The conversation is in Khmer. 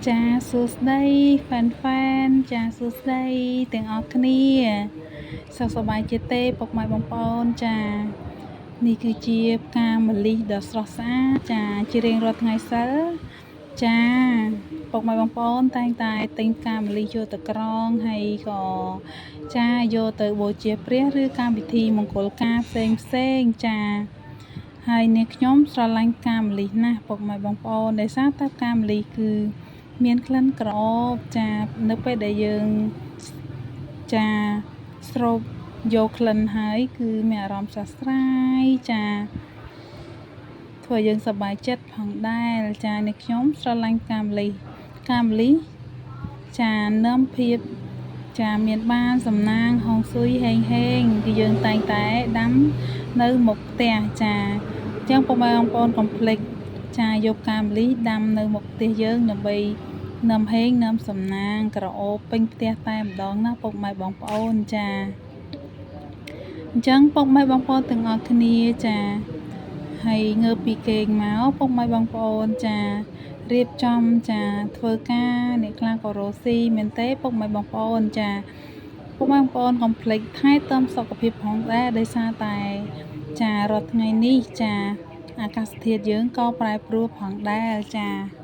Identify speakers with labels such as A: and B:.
A: ចាសួស្តីហ្វេនហ្វេនចាសួស្តីទាំងអស់គ្នាសុខសប្បាយជាទេពុកម៉ែបងប្អូនចានេះគឺជាផ្កាម្លិះដ៏ស្រស់ស្អាតចាជារៀងរាល់ថ្ងៃសីលចាពុកម៉ែបងប្អូនតែងតែទិញផ្កាម្លិះយកទៅក្រងហើយក៏ចាយកទៅបូជាព្រះឬកម្មវិធីមង្គលការផ្សេងផ្សេងចាហើយនេះខ្ញុំស្រឡាញ់ផ្កាម្លិះណាស់ពុកម៉ែបងប្អូនដោយសារតែផ្កាម្លិះគឺមានក្លិនក្រអូបចានៅពេលដែលយើងចាស្រូបយកក្លិនហើយគឺមានអារម្មណ៍ស្រស់ស្រាយចាធ្វើឲ្យយើងសប្បាយចិត្តផងដែរចានេះខ្ញុំស្រឡាញ់ផ្កាម្លិះផ្កាម្លិះចានាំភាពចាមានបានសំណាងហុងស៊ុយហេងហេងគឺយើងតែងតែដាំនៅមុខផ្ទះចាអញ្ចឹងពុកម៉ែបងប្អូនកុំភ្លេចចាយកផ្កាម្លិះដាំនៅមុខផ្ទះយើងដើម្បីនាំហេងនាំសំណាងក្រអូបពេញផ្ទះតែម្ដងណាពុកម៉ែបងប្អូនចាអញ្ចឹងពុកម៉ែបងប្អូនទាំងអស់គ្នាចាហើយងើបពីគេងមកពុកម៉ែបងប្អូនចារៀបចំចាធ្វើការអ្នកខ្លះក៏រកស៊ីមែនទេពុកម៉ែបងប្អូនចាពុកម៉ែបងប្អូនកុំភ្លេចថែទាំសុខភាពផងដែរដោយសារតែចារាល់ថ្ងៃនេះចាអាកាសធាតុយើងក៏ប្រែប្រួលផងដែរចា។